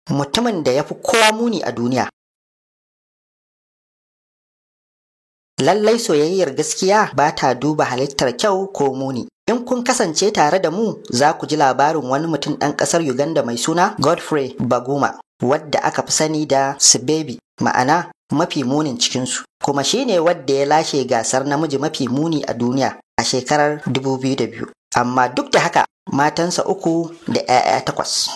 Mutumin da ya fi kowa muni a duniya. Lallai soyayyar gaskiya ba ta duba halittar kyau ko muni. In kun kasance tare da mu, za ku ji labarin wani mutum ɗan ƙasar Uganda mai suna Godfrey Baguma, wadda aka fi sani da Sibebi, ma'ana mafi munin cikinsu. Kuma shi ne wadda ya lashe gasar namiji mafi muni a duniya a shekarar 2002. Amma duk da haka, matansa uku da 'ya'ya takwas.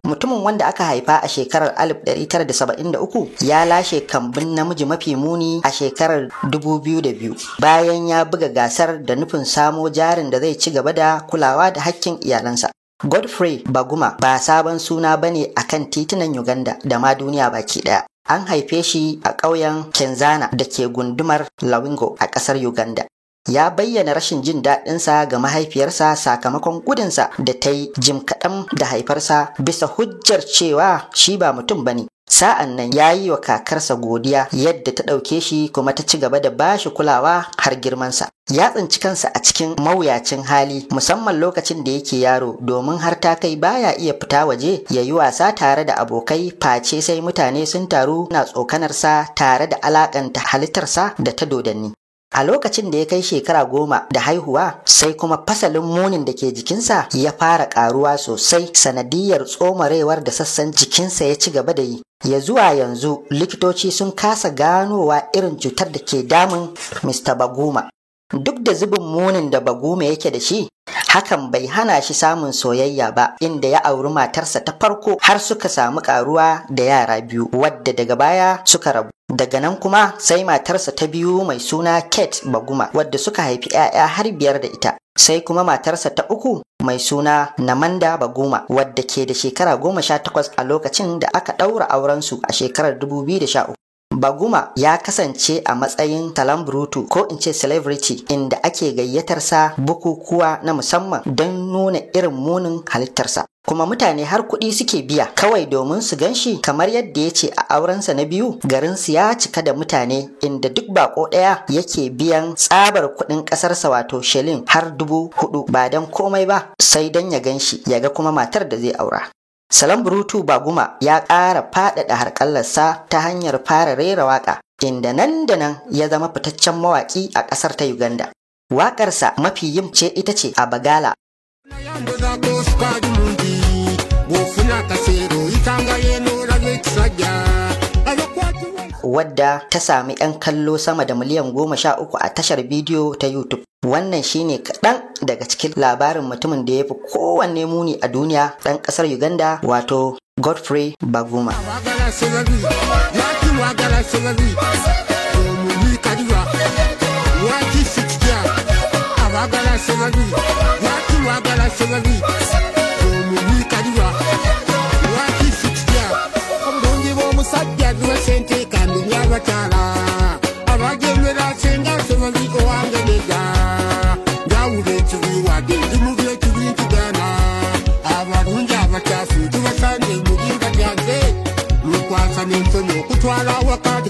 Mutumin wanda aka haifa a shekarar 1973 ya lashe kambun namiji mafi muni a shekarar 2002 bayan ya buga gasar da nufin samo jarin da zai ci gaba da kulawa da hakkin iyalansa. Godfrey Baguma ba sabon suna bane a kan titunan Uganda da ma duniya baki daya. An haife shi a ƙauyen Kenzana da ke gundumar Lawingo a ƙasar Uganda. Ya bayyana rashin jin daɗinsa ga mahaifiyarsa sakamakon gudunsa da ta yi jim kaɗan da haifarsa bisa hujjar cewa shi ba mutum ba ne. Sa'an nan ya yi wa kakarsa godiya yadda ta ɗauke shi kuma ta ci gaba da ba shi kulawa har girmansa. Ya tsinci kansa a cikin mawuyacin hali, musamman lokacin da yake yaro, domin har ta kai baya iya fita waje ya yi wasa tare da abokai face sai mutane sun taru na tsokanarsa tare da alakanta halittarsa da ta dodanni. A lokacin da ya kai shekara 10 da haihuwa, sai kuma fasalin munin da ke jikinsa ya fara ƙaruwa sosai sanadiyar tsomarewar da sassan jikinsa ya ci gaba da yi. Ya zuwa yanzu likitoci sun kasa ganowa irin cutar da ke damun Mr. Baguma. Duk da zubin munin da Baguma yake da shi, hakan bai hana shi samun soyayya ba, inda ya auri matarsa ta farko har suka samu ƙaruwa da yara biyu, wadda daga baya suka rabu. Daga nan kuma sai matarsa ta biyu mai suna Kate Baguma, wadda suka haifi 'ya'ya har biyar da ita. Sai kuma matarsa ta uku mai suna Namanda Baguma, wadda ke da shekara 18 a lokacin da aka ɗaura aurensu a shekarar 2013. Baguma ya kasance a matsayin talambrutu ko in ce celebrity, inda ake gayyatarsa bukukuwa na musamman don nuna irin munin halittarsa. Kuma mutane har kuɗi suke biya kawai domin su gan shi, kamar yadda ya ce a aurensa na biyu garinsu ya cika da mutane, inda duk bako ɗaya yake biyan tsabar kuɗin ƙasarsa wato shilin har 4,000 ba don komai ba sai don ya gan shi ya ga kuma matar da zai aura. Salam Burutu Baguma ya ƙara faɗaɗa harƙallarsa ta hanyar fara rera waƙa, inda nan da nan ya zama fitaccen mawaƙi a ƙasar ta Uganda. Waƙarsa mafi yin ce ita ce a Bagala. Wadda ta sami 'yan kallo sama da miliyan 13 a tashar bidiyo ta YouTube. Wannan shine kaɗan daga cikin labarin mutumin da ya fi kowanne muni a duniya, ɗan ƙasar Uganda wato Godfrey Baguma. Kutwala wakati.